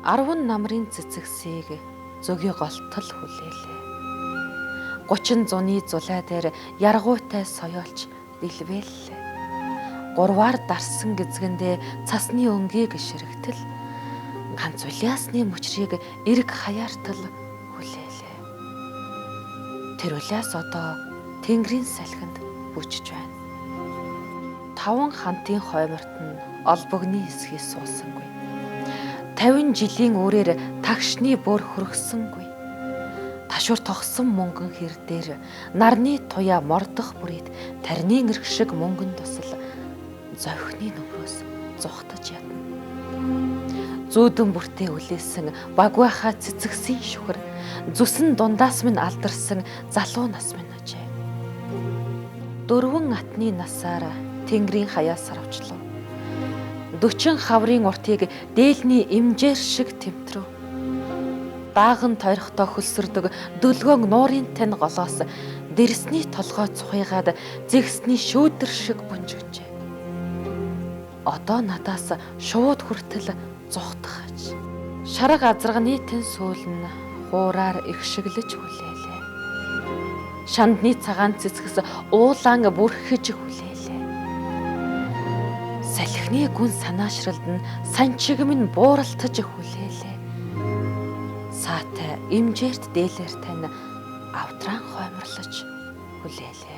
10 намрын цэцэгсийг зөгийн голтол хүлээлээ. 30 зуны зулай дээр яргуутай соёолч дэлвэллээ. Гурваар дарсан гизгэндээ цасны өнгийг ширэгтэл ганц улиасны мөчрийг эрг хаяартал хүлээлээ. Тэр улиас одоо тэнгэрийн салхинд бүжиж байна. 5 хантын хойморт нь олбогны эсхийг суусангүй. 50 жилийн үүрээр тагшны бүр хөргсөнгүй. Ташуур тогсон мөнгөн хэр дээр нарны туяа мордох бүрийд тарны эрх шиг мөнгөн тусал зовхны нүмрөөс зугтаж ядна. Зүүдэн бүртээ үлээсэн багвайхаа цэцгсийн шүхэр зүсэн дундаас минь алдарсан залуу нас минь ажээ. 4 атны насаар тэнгэрийн хаяа сарвчлав. 40 хаврын уртыг дээлний эмжээр шиг тэмтрөв. Дааган тойрохдоо хөлсөрдөг дөлгөөн нуурын тань голоос дэрсний толгой цухыгаад зэгсний шүүдэр шиг бунжигжээ. Одоо надаас шууд хүртэл зугтах аж. Шарга азарганы тэн сүүл нь хуураар ихшиглэж хүлээлээ. Шандны цагаан цэцгс уулаан бүрхэж хүлээлээ. Салхины гүн санаашралд нь санчиг минь бууралтаж хүлээлээ. Саатай эмжээрт дээлэр тань авдран хойморлож хүлээлээ.